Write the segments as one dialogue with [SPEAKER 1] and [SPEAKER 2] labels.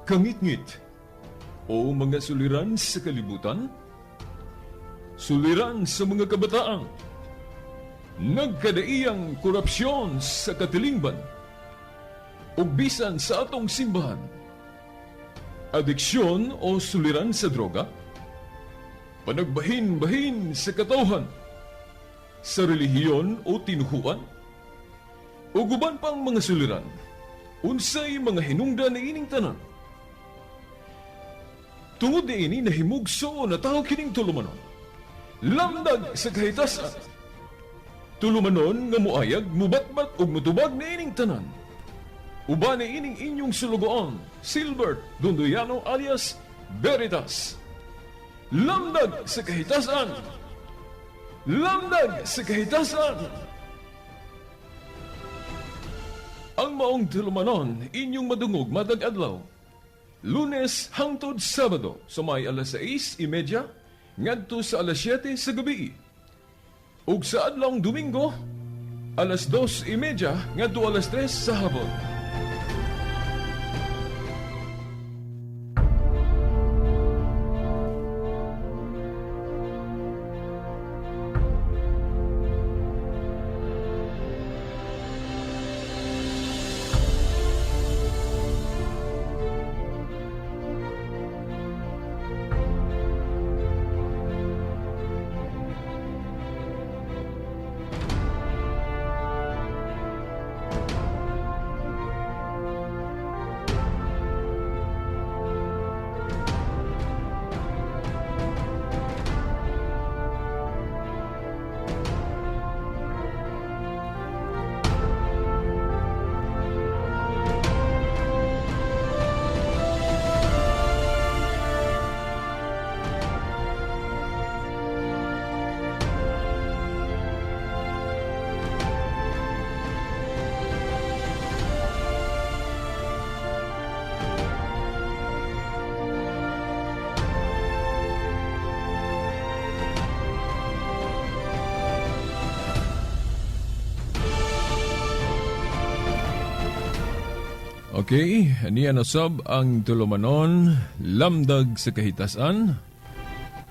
[SPEAKER 1] Kangitngit o mga suliran sa kalibutan, suliran sa mga kabataan, nagkadaiyang korupsyon sa katilingban, ug bisan sa atong simbahan, adiksyon o suliran sa droga, panagbahin-bahin sa katawhan, sa relihiyon o tinuhuan, ug uban pang mga suliran, unsay mga hinungdan niining tanan. Tungod niini nahimugso na tawo kining tulumanon. Lamdag sa kahitasan. Tulumanon nga muayag, mubatbat ug mutubag niining tanan. Uban niining inyong sulugoon, Silbert Dondoyano alias Veritas. Lamdag sa kahitasan. Lamdag sa kahitasan. Ang maong tulumanon inyong madungog matag adlaw. Lunes hangtod Sabado sa may alas 6:30 ngadto sa alas 7 sa gabi. Ug sa adlawng Domingo alas 2:30 ngadto alas 3 sa hapon. Okay, niya nasab ang tulumanon, lamdag sa kahitasan.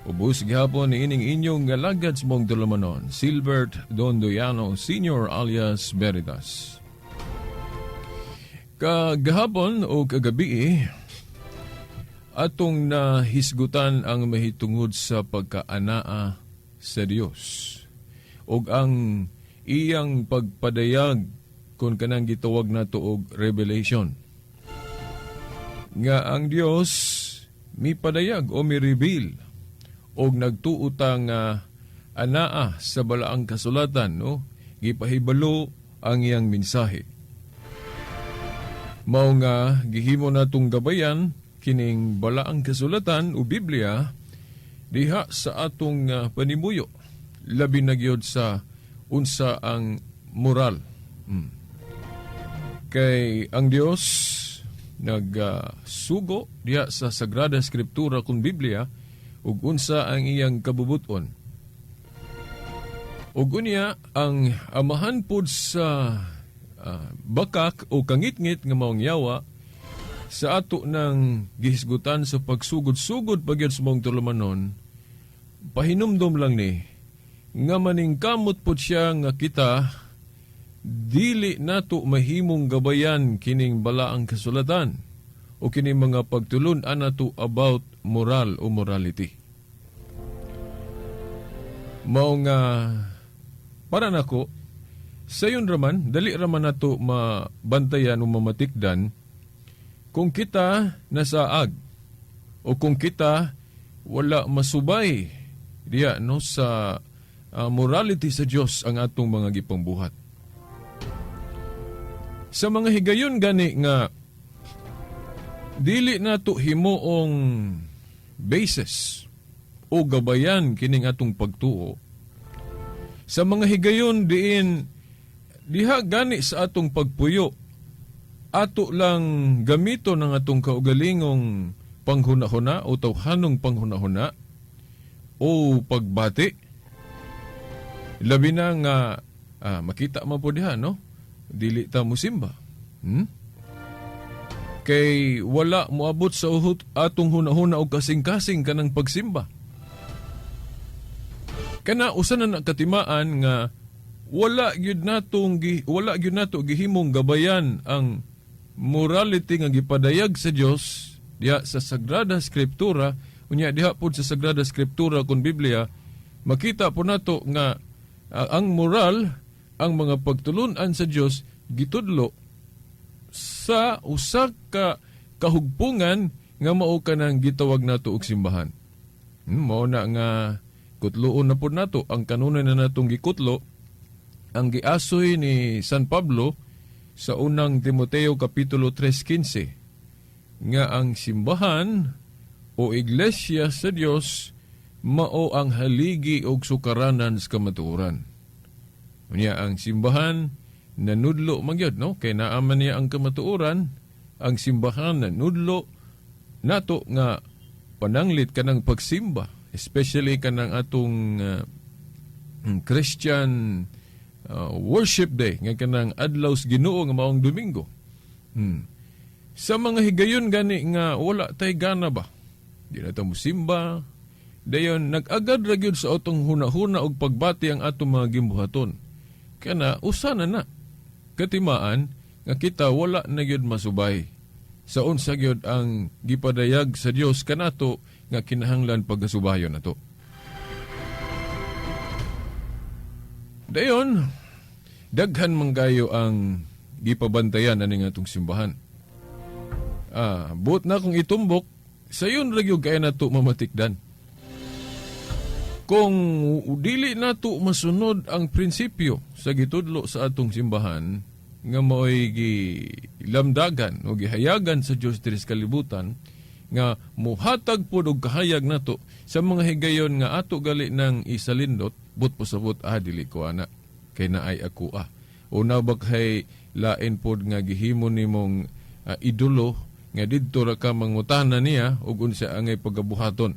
[SPEAKER 1] Ubos gihapon ni ining inyong ngalagad sa mong tulumanon, Silbert Dondoyano Sr. alias Veritas. Kagahapon o kagabi, atong nahisgutan ang mahitungod sa pagkaanaa sa Dios ug ang iyang pagpadayag kung kanang gitawag nato og revelation. Nga ang Dios mipadayag o mi-reveal og nagtuo ta nga anaa sa balaang kasulatan, no? Gipahibalo ang iyang mensahe. Mao nga gihimo natong gabayan kining balaang kasulatan o Biblia diha sa atong panimuyo, labi na gyud sa unsa ang moral. Kay ang Dios nagsugo diha sa Sagrada Escritura kun Biblia ug unsa ang iyang kabubuton. Ug unya ang amahan pod sa bakak o kangitngit nga maong yawa sa ato ng gihisgutan sa pagsugod-sugod pagyud sa maong tulumanon, pahinumdom lang ni nga maningkamot pod siya nga kita dili nato mahimong gabayan kining balaang kasulatan o kining mga pagtulun-an nato about moral o morality. Mao nga para nako sayon raman dali raman nato mabantayan o mamatikdan kung kita nasaag o kung kita wala masubay diya no sa morality sa Dios ang atong mga gipangbuhat. Sa mga higayon gani nga dili nato himuong basis o gabayan kining atong pagtuo. Sa mga higayon diin diha gani sa atong pagpuyo ato lang gamito ng atong kaugalingong panghunahuna o tawhanong panghunahuna o pagbati. Labi na nga makita man po diha, no? Dili ta musimba. Kay wala moabot sa uhot atong hunahuna og kasing-kasing kanang pagsimba. Kana usa na na katimaan nga wala gyud nato gihimong gabayan ang morality nga gipadayag sa Dios diha sa Sagrada Skriptura. Unya diha pod sa Sagrada Skriptura, kon Biblia, makita po nato nga ang moral, ang mga pagtulun-an sa Dios, gitudlo sa usa ka kahugpungan nga mao kanang gitawag nato og simbahan. Mao na nga kutloon na pod nato ang kanunay na natong gikutlo, ang giasoy ni San Pablo sa Unang Timoteo kapitulo 3:15 nga ang simbahan o iglesia sa Dios mao ang haligi og sukaranan sa kamatuoran. Unya ang simbahan nanudlo magyud, no, kay naa man niya ang kamatuoran. Ang simbahan nanudlo nato nga pananglit kanang pagsimba, especially kanang atong Christian worship day nga kanang adlaw sa Ginoo nga maong Domingo. Sa mga higayon gani nga wala tay gana ba, di na ta mosimba, dayon nag-agad ra gyud sa atong huna-huna og pagbati ang atong mga gimbuhaton. Kana usa na na katimaan nga kita wala na gyud masubay sa unsa gyud ang gipadayag sa Dios kanato nga kinahanglan pagkasubayon nato. Dayon, daghan man kayo ang gipabantayan ani nga atong simbahan. Buot na kung itumbok, sayon ra gyud kay nato mamatikdan. Kung dili nato masunod ang prinsipyo sa gitudlo sa atong simbahan nga mao'y gilamdagan o gihayagan sa Dios diri sa kalibutan nga muhatag pod og kahayag nato sa mga higayon nga ato gali nang isalindot, but pasabot, "Ah, dili ko ana kay naay ako ah." O nabakhay lain pod nga gihimo nimong idolo nga didto ra ka mangutana niya ug unsa angay pagabuhaton.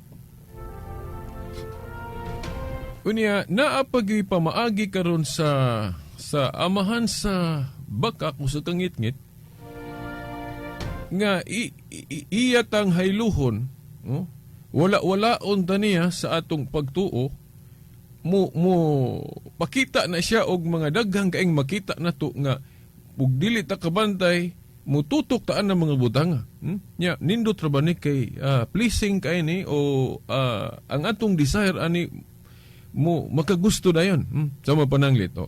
[SPEAKER 1] Unya naa pagi pamaagi karon sa amahan sa bakak o sa kangitngit nga iya tang hayluhon, no? Wala wala unta niya sa atong pagtuo, mo pakita na siya og mga daghang kaing makita nato nga ug dili ta kabantay, mututok taan ng mga butanga. Nya nindot ra ba ni kay pleasing kay ni o ang atong desire ani mo makagusto dayon, Sa mga pananglit, oh,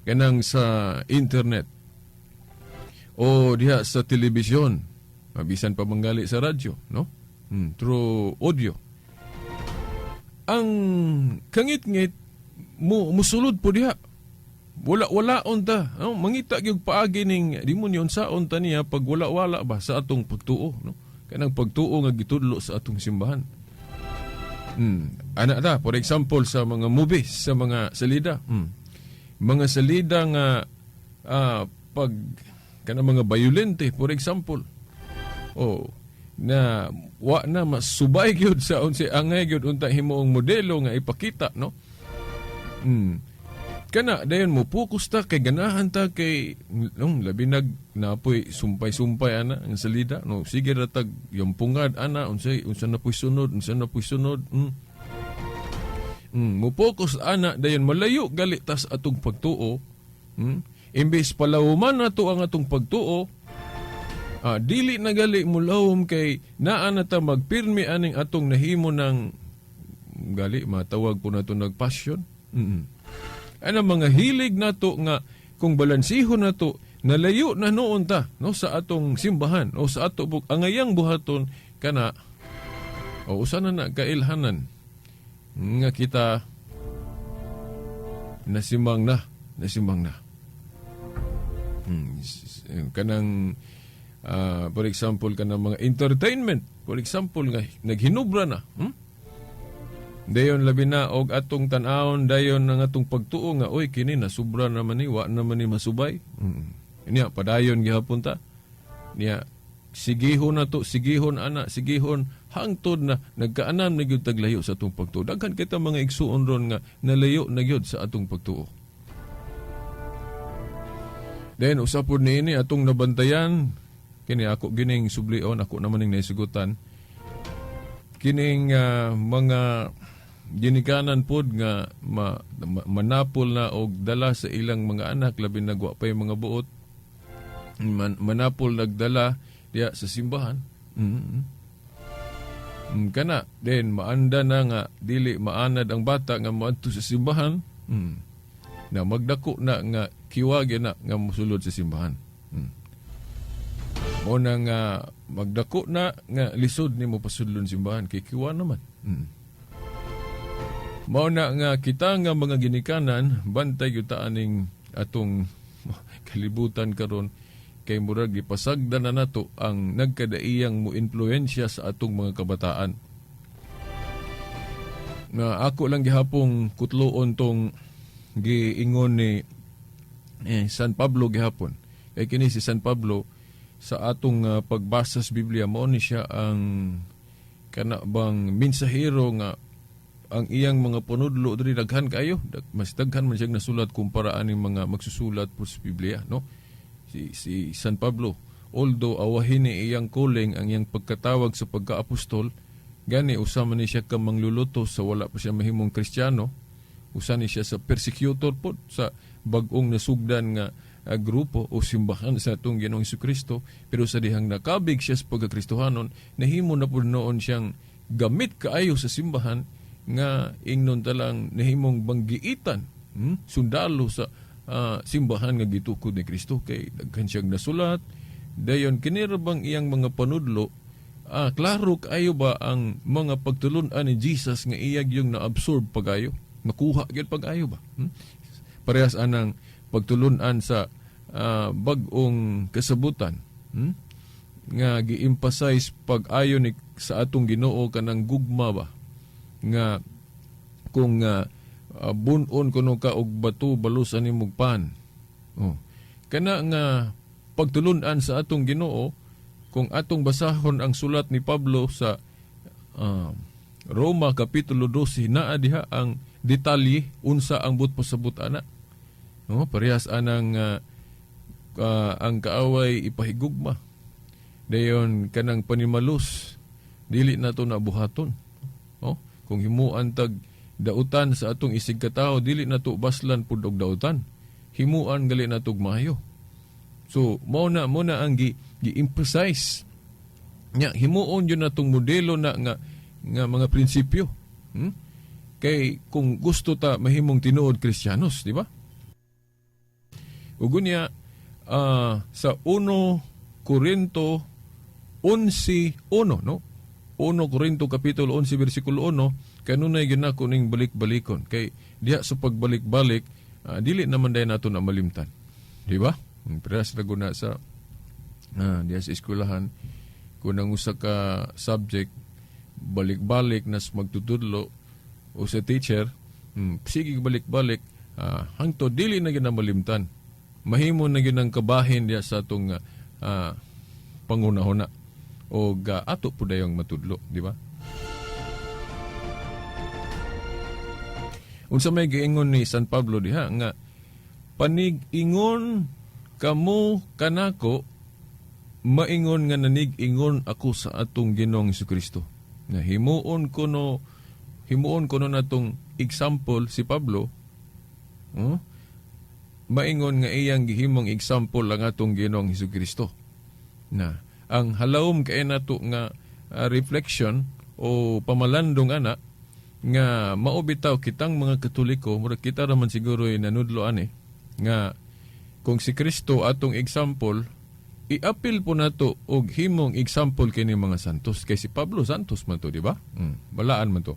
[SPEAKER 1] kanang sa internet o diha sa telebisyon, mabisan pa manggali sa radyo, no, through audio, ang kangitngit mo musulod po diha. Wala wala unta, no? Mangita gyud paagi ning demonyo unsaon ta niya pag wala wala ba sa atong pagtuo, no, kanang pagtuo nga gitudlo sa atong simbahan. Ana ta, for example, sa mga movies, sa mga salida. Mga salida nga pag kanang mga violente, for example. Oh, na wa na masubay gyud sa unsay angay gyud unta himuong modelo nga ipakita, no. Kana dayon mo focus ta kay ganahan ta kay nung labi nag napoy sumpay-sumpay ana ang salida, no, sige ra tag yung pungad ana, unsay unsa na poy sunod, unsa na poy sunod. Mo focus ana, dayon malayo gali tas atong pagtuo. Imbes palawman nato ang atong pagtuo, dili na gali mulawom kay naa na ta magpirmi aning atong nahimo ng gali matawag po nato nagpasyon. Ano mga hilig nato nga kung balansihon nato, nalayo na noon ta, no, sa atong simbahan o sa ato angayang buhaton. Kana o usa na na kailhanan nga kita nasimang na, nasimang na. Kanang for example, kanang mga entertainment, for example, nga naghinubra na. Dayon labi na og atong tan-awon dayon ang atong pagtuo nga, "Oy, kini nasubra naman ni, wa naman ni masubay." Niya padayon gihapon ta. Niya sigihon na to, sigihon ana, sigihon hangtod na nagkaanam na gyud taglayo sa atong pagtuo. Daghan kita mga igsuon ron nga nalayo na gyud sa atong pagtuo. Then usapod niini atong nabantayan Kini ako gining sublion, ako naman ning naisugutan kining mga ginikanan pod nga manapol na og dala sa ilang mga anak, labi na wa pay mga buot, manapol nagdala diya sa simbahan. Kana then maanda na nga dili maanad ang bata nga moadto sa simbahan. Na magdako na nga kiwagi na nga mosulod sa simbahan. Mo na nga magdako na nga lisod nimo pasudlon simbahan kay kiwa naman. Mao na nga kita nga mga ginikanan, bantay gyud ta aning atong kalibutan karon kay murag gipasagdan na nato ang nagkadaiyang mo influensya sa atong mga kabataan. Nga ako lang gihapong kutloon tong giingon ni San Pablo gihapon. Kay kini si San Pablo, sa atong pagbasa sa Biblia, mao ni siya ang kana bang mensahero nga ang iyang mga panudlo diri daghan kaayo, mas daghan man siyang nasulat kumpara aning mga magsusulat po sa Biblia, no? Si San Pablo, although awahin ni iyang calling, ang iyang pagkatawag sa pagkaapostol, gani usa man ni siya ka mangluluto sa wala pa siya mahimong Kristiyano. Usa ni siya sa persecutor po sa bag-ong nasugdan nga grupo o simbahan sa atong Ginoong Kristo. Pero sa dihang nakabig siya sa pagkakristohanon, nahimo na pud noon siyang gamit kaayo sa simbahan nga ingnon talang nahimong banggiitan, sundalo sa simbahan nga gitukod ni Kristo kay daghan siyang nasulat. Dayon kini ra bang iyang mga panudlo, klaro kaayo ba ang mga pagtulun-an ni Jesus nga iyag yung na-absorb pagayo, nakuha gyud pag-ayo ba? Parehas anang pagtulun-an sa bag-ong kasabutan, nga gi-emphasize pag-ayo ni sa atong Ginoo kanang gugma ba, nga kung bun-on kuno ka og bato, balusan nimog pan. Oh. Kana nga pagtulun-an sa atong Ginoo, kung atong basahon ang sulat ni Pablo sa Roma kapitulo 12, naa diha ang detalye unsa ang buot pasabot ana. No, parehas anang ang kaaway ipahigugma. Dayon kanang panimalus dili nato na buhaton. Oh, kung himuan tag dautan sa atong isig katawo, dili nato baslan pud og dautan. Himuan gali natog maayo. So mao na ang gi-emphasize nya, himuon yun natong modelo na nga nga mga prinsipyo. Kay kung gusto ta mahimong tinuod Kristiyanos, di ba? Ug unya sa 1 Korinto 11:1, no? 1 Korinto kapitulo 11 bersikulo 1, kanunay gyud nako ning balik-balikon kay diha sa pagbalik-balik, dili naman day nato na malimtan. Di ba? Parehas ra guna sa diha sa eskwelahan, kung ang usa ka subject balik-balik nas magtutudlo o sa teacher, sige balik-balik hangtod dili na gyud na malimtan. Mahimo na gyud ang kabahin diha sa atong panghunahuna o ato po dayong matudlo, di ba? Unsa may giingon ni San Pablo diha nga panig-ingon kamo kanako, maingon nga nanig-ingon ako sa atong Ginoong Kristo. Na himuon kuno natong example si Pablo, maingon nga iyang gihimong example ang atong Ginoong Kristo. Na ang halawom kay nato nga reflection o pamalandong ana nga mao bitaw kitang mga Katoliko, murag kita ra man siguro nanudlo ani nga kung si Kristo atong example, iapil po nato og himong example kini mga santos, kay si Pablo santos man to, di ba? Balaan man to.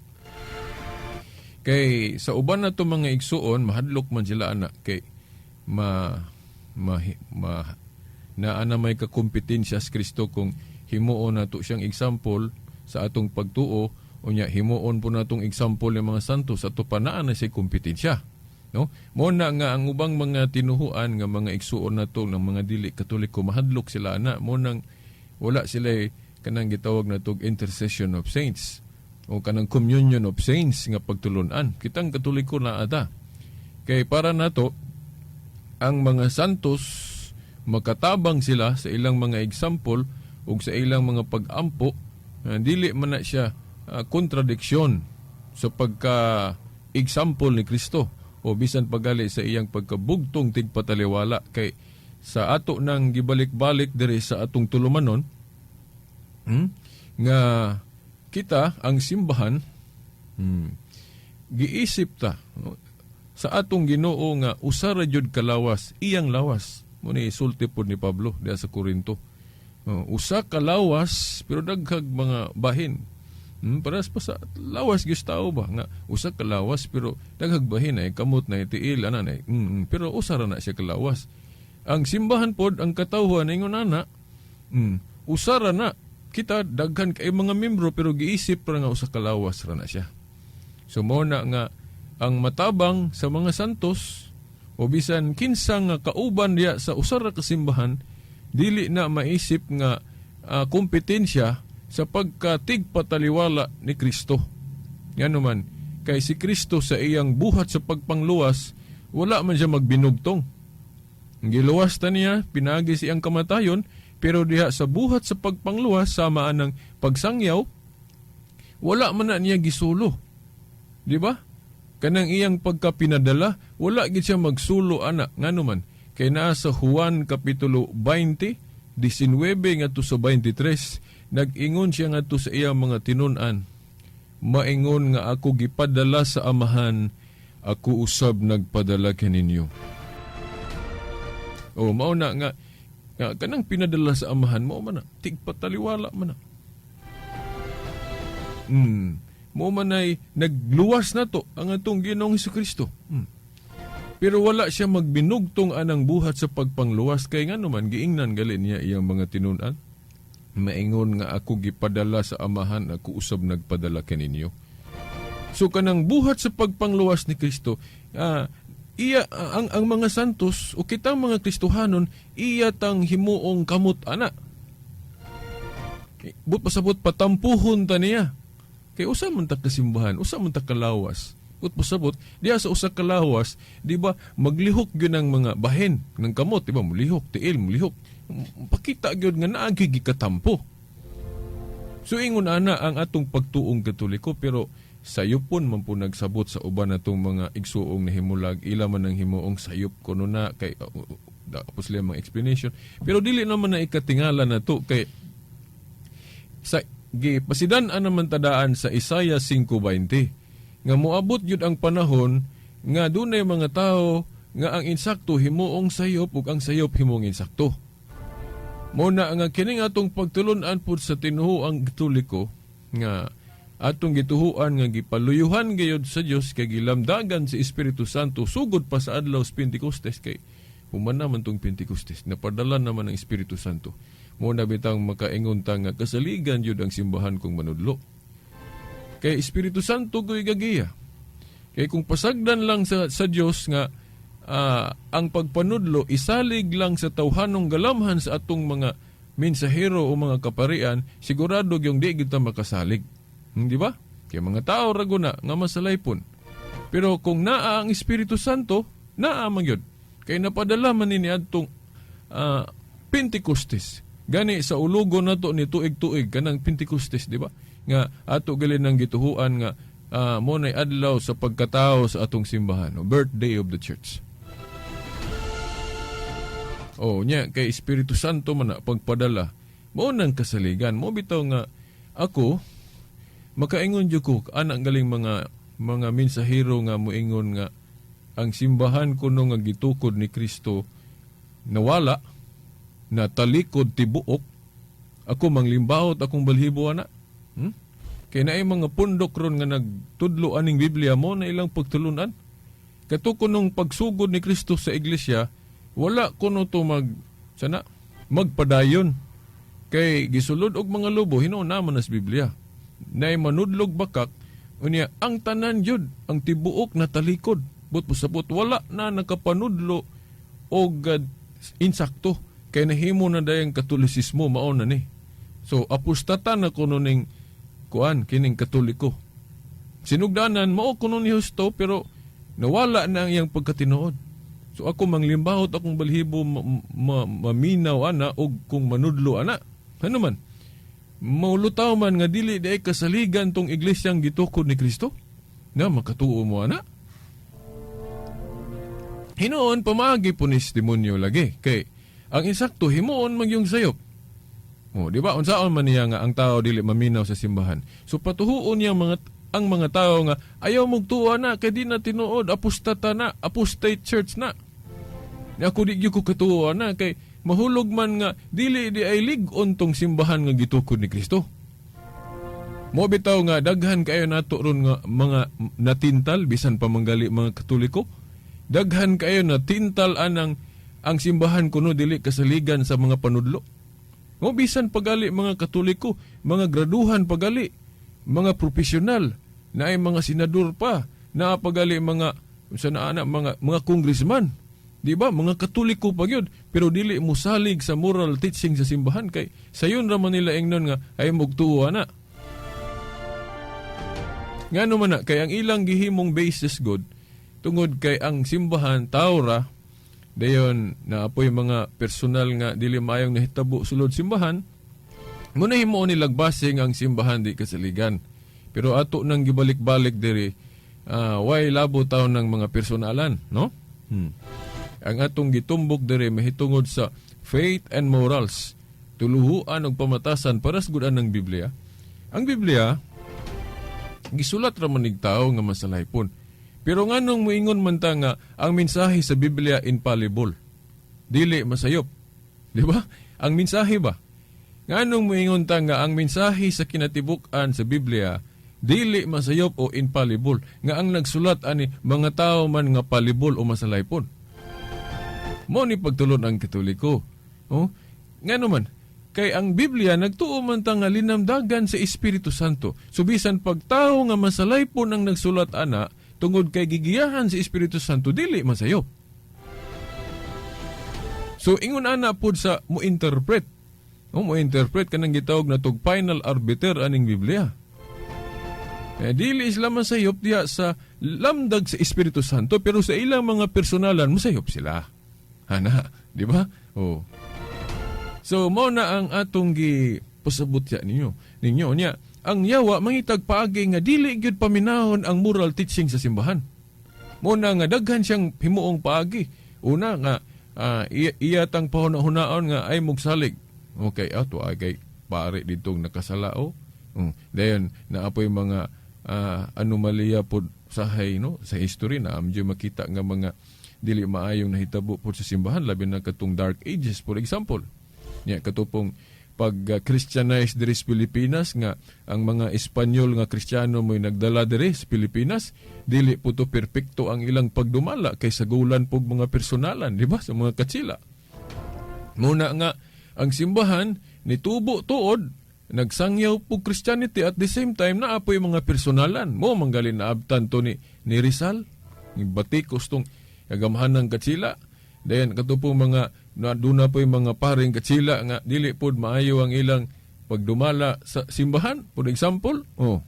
[SPEAKER 1] Kay sa uban nato mga igsuon, mahadlok man sila ana kay ma ma, ma naa na may kakompetensya sa Kristo kung himuon nato siyang example sa atong pagtuo. Unya himuon po natong example ng mga santos, ato pa naa na siya kompetensya, no? Mo na nga ang ubang mga tinuhuan nga mga igsuon nato ng mga dili Katoliko, mahadlok sila ana. Mo nang wala sila kanang gitawag natog intercession of saints o kanang communion of saints nga pagtulunan. Kitang Katoliko naa ta kay para nato ang mga santos. makatabang sila sa ilang mga example ug sa ilang mga pag-ampo, dili man na siya kontradiksyon sa pagka example ni Kristo o bisan pagali sa iyang pagkabugtong tigpataliwala, kay sa ato nang gibalik-balik diri sa atong tulumanon, nga kita ang simbahan, giisip ta, no, sa atong Ginoo nga usa ra jud ka lawas, iyang lawas. Mao ni sulti pod ni Pablo diha sa Korinto. Oh, usa ka lawas pero daghag mga bahin. Paras pa sa lawas gyud tao ba nga usa ka lawas pero daghag bahin ay kamot na tiil ana na pero usa ra na siya ka lawas. Ang simbahan pod, ang katawhan, ingon ana, usa ra na kita, daghan kay mga membro, pero giisip ra nga usa ka lawas ra na siya. So mao na nga ang matabang sa mga santos o bisan kinsa nga kauban diya sa usa ra ka simbahan, dili na maisip nga kompetensya sa pagkatigpataliwala ni Kristo. Ngano man, kay si Kristo sa iyang buhat sa pagpangluwas, wala man siya magbinugtong. Giluwas ta niya pinaagi sa iyang kamatayon, pero diha sa buhat sa pagpangluwas sama anang pagsangyaw, wala man na niya gisulo. Di ba? Kanang iyang pagkapinadala, wala gid siya magsulo ana. Ngano man, kay naa sa Juan kapitulo 20, 19 ngadto sa 23, nag-ingon siya ngadto sa iyang mga tinun-an, "Maingon nga ako gipadala sa Amahan, ako usab nagpadala kaninyo." O mao na nga kanang pinadala sa Amahan, mao man na tigpataliwala man na. Mao man ay nagluwas na to ang atong Ginoong Kristo. Pero wala siya magbinugtong anang buhat sa pagpangluwas, kay ngano man, giingnan gali niya iyang mga tinun-an, "Maingon nga ako gipadala sa Amahan, ako usab nagpadala kaninyo." So kanang buhat sa pagpangluwas ni Kristo, iya ang mga santos o kitang mga Kristohanon, iya tang himuong kamot ana. But pasabot patampuhon ta niya. Kay usa man ta kasimbahan, usa man ta kalawas. But pasabot diha sa usa ka lawas, di ba, maglihok gyud ang mga bahin ng kamot, di ba? Mulihok, tiil, mulihok. Pakita gyud nga naa gyud gikatampo. So ingon ana ang atong pagtuong Katoliko, pero sayupon man po nagsabot sa uban natong mga igsuong nahimulag, ila man ang himuong sayop kuno na kay tapos sila mga explanation, pero dili naman na ikatingala na to, kay sa gipasidan naman tadaan sa Isaiah 5:20 nga moabot gyud ang panahon nga dunay mga tao nga ang insakto himuong sayop ug ang sayop himuong insakto. Mao na nga kining atong pagtulun-an pud sa tinuoang Katoliko nga atong gituhuan nga gipaluyuhan gayod sa Dios kay gilamdagan sa Espiritu Santo sugod pa sa adlaw sa Pentecostes, kay human naman tong Pentecostes, napadala naman ang Espiritu Santo. Mao na bitang makaingon ta nga kasaligan jud ang simbahan kung manudlo. Kay Espiritu Santo ko'y gagiya. Kay kung pasagdan lang sa Dios nga ang pagpanudlo isalig lang sa tawhanong galamhan sa atong mga mensahero o mga kaparian, sigurado yung di kita makasalig. Hindi ba? Kay mga tao ra guna nga masalaypon. Pero kung naa ang Espiritu Santo, naa man gyud. Kay napadala man ni adtong Pentecostes. Gani sa ulugo nato ni tuig-tuig kanang Pentecostes, di ba? Nga ato gali nang gituhuan nga mo nay adlaw sa pagkatao sa atong simbahan, o birthday of the church. Oh, nya kay Espiritu Santo man na pagpadala. Mao nang kasaligan. Mao bitaw nga ako makaingon jud ko ana galing mga mensahero nga moingon nga ang simbahan kuno nga gitukod ni Kristo nawala na talikod tibuok, ako manglimbaot akong balhibo ana. Kay naay mga pundok ron nga nagtudlo aning Biblia mo na ilang pagtulunan. Kato kunong pagsugod ni Kristo sa iglesia, wala kuno to mag sana magpadayon. Kay gisulod og mga lobo, hinuon naman nas Biblia. Nay manudlog bakak, unya ang tanan jud, ang tibuok na talikod. But pasabot wala na nakapanudlo og insakto kay nahimo na dayang Katolisismo, mao na ni. So apostata na kuno ning kuan kining Katoliko. Sinugdanan mao kuno ni husto, pero nawala na ang iyang pagkatinuod. So ako manglimbahot akong balhibo maminaw ana og kung manudlo ana. Ano man? Maulutaw man nga dili di kasaligan tong iglesyang gitukod ni Kristo? Na makatuo mo ana? Hinuon pamaagi po ni demonyo lagi kay ang insakto himuon magyung sayop. Oh, di ba? Unsaon man niya nga ang tao dili maminaw sa simbahan. So patuhuon niya ang mga tao nga ayaw mugtuo na kay di na tinuod, apostata na, apostate church na. Ni ako di gyud ko katuo na kay mahulog man nga dili di ay lig-on tong simbahan nga gitukod ni Kristo. Mo bitaw nga daghan kayo nato ron nga mga natintal bisan pa manggali mga Katoliko. Daghan kayo natintal anang ang simbahan kuno dili kasaligan sa mga panudlo. Mo bisan pagali mga Katoliko, mga graduhan pagali, mga profesional, na ay mga senador pa, na pagali mga sa na ana mga congressman. Di ba? Mga Katoliko pa gyud, pero dili mo salig sa moral teaching sa simbahan kay sayon ra man nila ingnon nga ay mugtuo na. Ngano man na kay ang ilang gihimong basis god tungod kay ang simbahan tao ra, dayon naapoy mga personal nga dili maayong nahitabo sulod simbahan mo na himo nilag base nga ang simbahan di kasaligan. Pero ato nang gibalik-balik diri, way labo taon ng mga personalan, no? Ang atong gitumbok diri mahitungod sa faith and morals, tuluhuan og pamatasan para sa gud ng Biblia. Ang Biblia gisulat ra man nig tao nga masalaypon. Pero nganong moingon man ta nga ang mensahe sa Biblia infallible? Dili masayop. Di ba? Ang mensahe ba? Nganong moingon ta nga ang mensahe sa kinatibuk-an sa Biblia dili masayop o infallible, nga ang nagsulat ani mga tao man nga fallible o masalaypon? Mo ni pagtulon ang Katoliko. Oh? Ngano man? Kay ang Biblia nagtuo man ta nga linamdagan sa Espiritu Santo. So bisan pagtao nga masalaypon ang nagsulat ana, tungod kay gigiyahan sa Espiritu Santo, dili masayop. So ingon ana pod sa mo interpret. O mo interpret kanang gitawag na tog final arbiter aning Biblia. Eh, dili sila masayop diha sa lamdag sa Espiritu Santo, pero sa ilang mga personalan masayop sila. Hana, di ba? Oh. So mao na ang atong gi pasabot ya ninyo. Ninyo niya, ang yawa mangitag paagi nga dili gyud paminahon ang moral teaching sa simbahan. Mo na nga daghan siyang himuong paagi. Una nga iya tang pahuna-hunaon nga ay mugsalig. Okay, ato ay kay pare ditong nakasala o. Dayon naapoy mga anomalya pod sahay, no, sa history na amjo makita nga mga dili maayong nahitabo pod sa simbahan, labi na katong Dark Ages, for example. Nya katupong pag Christianize diri sa Pilipinas nga ang mga Espanyol nga Kristiyano mo'y nagdala diri sa Pilipinas, dili po to perpekto ang ilang pagdumala kay sagulan pog mga personalan, di ba, sa mga katsila. Muna nga ang simbahan nitubo tuod, nagsangyaw po Christianity, at the same time naapoy mga personalan mo manggalin na abtan to ni Rizal, ni Batikos tong kagamhanan ng katsila. Dayon katupong mga na duna po yung mga paring katsila nga dili pod maayo ang ilang pagdumala sa simbahan, for example. Oh,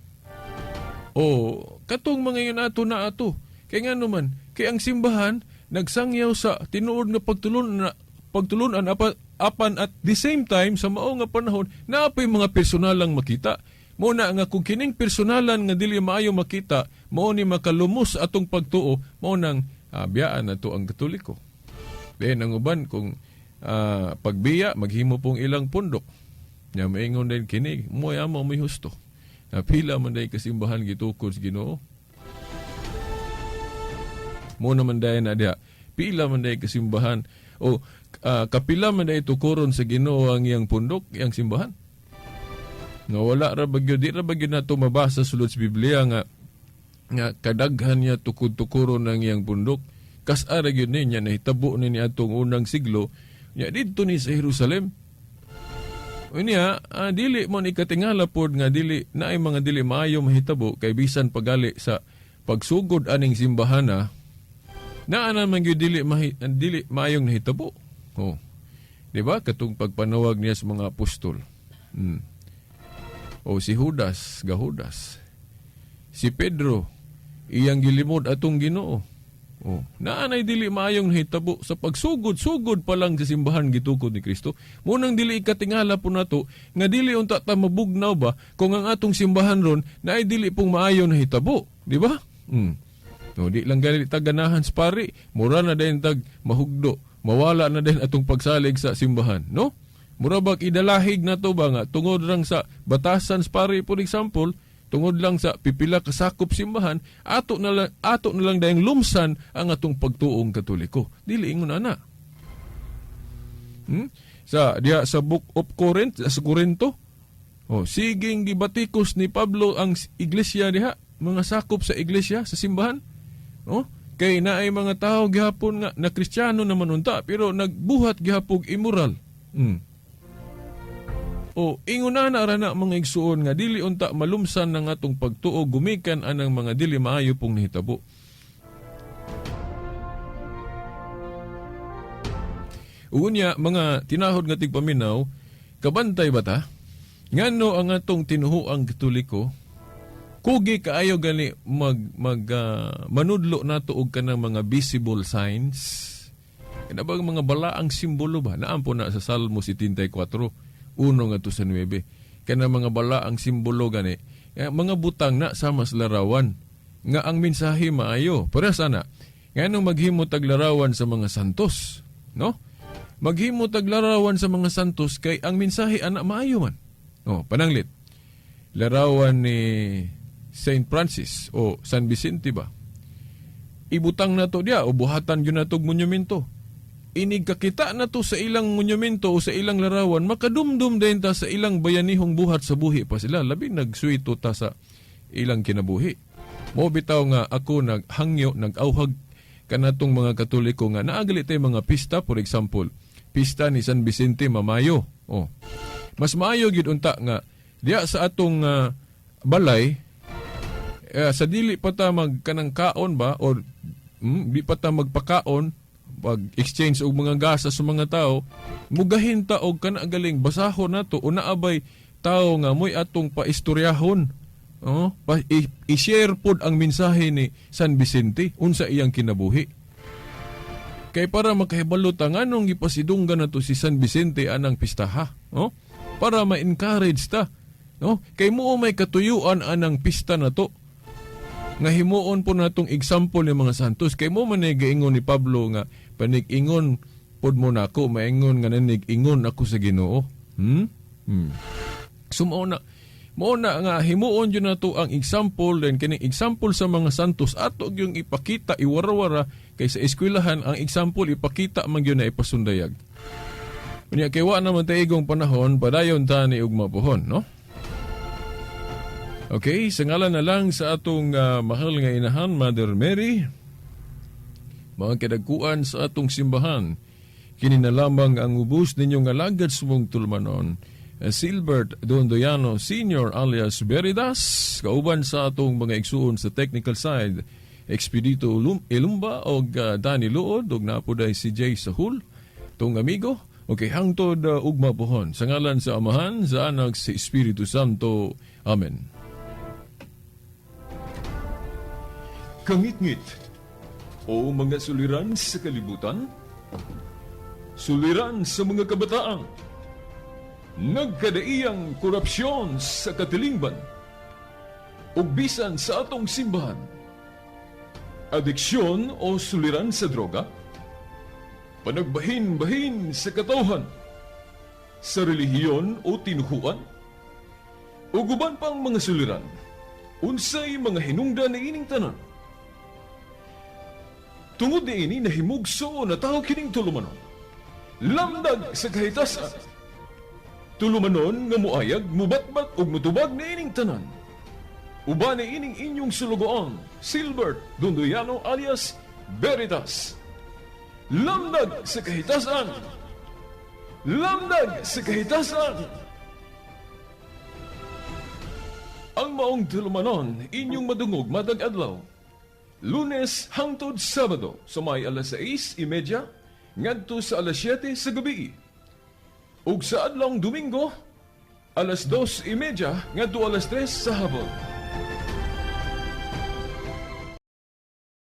[SPEAKER 1] oh, katong mga yun ato na ato kay nga naman kay ang simbahan nagsangyaw sa tinuod nga pagtulon na pagtulunan apan at the same time sa mao nga panahon naa poy mga personalang makita. Mo na nga kung kining personalan nga dili maayo makita mao ni makalumos atong pagtuo, mao nang biyaan na to ang Katoliko. Then ang uban kung pagbiya maghimo pong ilang pundok. Nya maingon din kini mo amo mo'y husto. Na pila man day kasimbahan gitukod sa Ginoo. Mo naman dayon na diha. Pila man day kasimbahan o kapila man day tukuron sa Ginoo ang iyang pundok, iyang simbahan. Nga wala ra ba gyud, di ra ba gyud nato mabasa sulod sa Biblia nga kadaghan niya tukod-tukuron ang iyang pundok. Kas-a ra gyud niya nahitabo ni atong unang siglo nya didto ni sa Jerusalem. Unya, dili mo ni katingala pod nga dili naay mga dili maayo mahitabo kay bisan pagali sa pagsugod aning simbahana naa naman gyud dili maayong nahitabo. Oh. Di ba? Katong pagpanawag niya sa mga apostol. O si Judas, gahudas. Si Pedro, iyang gilimod atong Ginoo. Oh, naanay dili maayong nahitabo sa pagsugod-sugod pa lang sa simbahan gitukod ni Kristo. Munang dili ikatingala po nato nga dili unta ta mabugnaw ba kung ang atong simbahan ron naay dili pong maayo nahitabo, di ba? No, di lang gali ta ganahan sa pari, mura na din tag mahugdo, mawala na din atong pagsalig sa simbahan, no? Mura bag idalahig na to ba nga tungod lang sa batasan sa pari, for example, tungod lang sa pipila kasakop simbahan, ato na lang dayang lumsan ang atong pagtuong Katoliko. Dili ingon ana. Sa diha sa Book of Corinth, sa Corinto. Oh, siging gibatikos ni Pablo ang iglesia diha, mga sakop sa iglesia sa simbahan. Oh, kay naay mga tao gihapon nga na Kristiyano naman unta pero nagbuhat gihapog immoral. O ingon na ra na, mga igsuon, nga dili unta malumsan ng atong pagtuo gumikan anang mga dili maayo pong nahitabo. Unya, mga tinahod nga tigpaminaw, kabantay ba ta? Ngano ang atong tinuhuang Katoliko, kugi kaayo gani mag mag manudlo nato og kanang mga visible signs. Kana bang mga balaang simbolo ba? Naampo na sa Salmo 74:1 ngadto sa 9. Kana mga balaang simbolo gani, mga butang na sama sa larawan nga ang mensahe maayo. Pero sana, nganong maghimo tag larawan sa mga santos, no? Maghimo tag larawan sa mga santos kay ang mensahe ana maayo man. Oh, pananglit. Larawan ni Saint Francis o San Vicente ba? Ibutang na to diya o buhatan gyud nato og monumento. Inig kakita na to sa ilang monumento o sa ilang larawan, makadumdum din ta sa ilang bayanihong buhat sa buhi pa sila. Labi nagsuwito ta sa ilang kinabuhi. Mo bitaw nga ako naghangyo, nag-auhag kanatong mga Katoliko nga naagali tay mga pista, for example, pista ni San Vicente mamayo. Oh. Mas maayo gyud unta nga diya sa atong balay, sa dili pa ta mag kanang kaon ba or di pa ta magpakaon, pag exchange og mga gasa sa mga tao, mugahin ta og kana galing basahon nato o naabay tao nga mo'y atong paistoryahon. Oh, i-share pod ang mensahe ni San Vicente unsa iyang kinabuhi. Kay para makahibalo ta nganong gipasidunggan nato si San Vicente anang pistaha, oh? Para ma-encourage ta, no? Kay mo may katuyuan anang pista nato. Nga himuon po natong example ni mga santos, kay mo man gaingon ni Pablo nga panig-ingon pod mo nako, maingon nga nanig-ingon ako sa Ginoo. So mao na nga himuon jud nato ang example, then kining example sa mga santos ato gyung ipakita, iwarawara, kay sa eskwelahan ang example ipakita man gyud na ipasundayag. Unya kay wa naman taigong panahon, padayon ta ni ugma pohon, no? Okay, sa ngalan na lang sa atong mahal nga inahan, Mother Mary, mga kadagkuan sa atong simbahan, kini na lamang ang ubos ninyong alagad subong tulumanon, Silbert Dondoyano Sr. alias Veridas, kauban sa atong mga igsuon sa technical side, Expedito Ilumba og Danny Luod, og napuday si Jay Sahul, tong amigo. Okay, hangtod ugma pohon. Sa ngalan sa Amahan, sa Anak, sa Espiritu Santo. Amen. Kangitngit o mga suliran sa kalibutan, suliran sa mga kabataan, nagkadaiyang korupsyon sa katilingban, ug bisan sa atong simbahan, adiksyon o suliran sa droga, panagbahin-bahin sa katawhan, sa relihiyon o tinuhuan, ug uban pang mga suliran, unsay mga hinungdan ni ining tanan? Tungod niini nahimugso na tao kining tulumanon. Lamdag sa kahitasan. Tulumanon nga muayag, mubatbat ug mutubag niining tanan. Uban ni ining inyong sulugoon, Silbert Dondoyano alias Veritas. Lamdag sa kahitasan. Lamdag sa kahitasan. Ang maong tulumanon, inyong madungog matag adlaw. Lunes hangtod Sabado sa may alas 6:30 ngadto sa alas 7 sa gabi. Ug sa adlawng Domingo, alas 2:30 ngadto alas 3 sa hapon.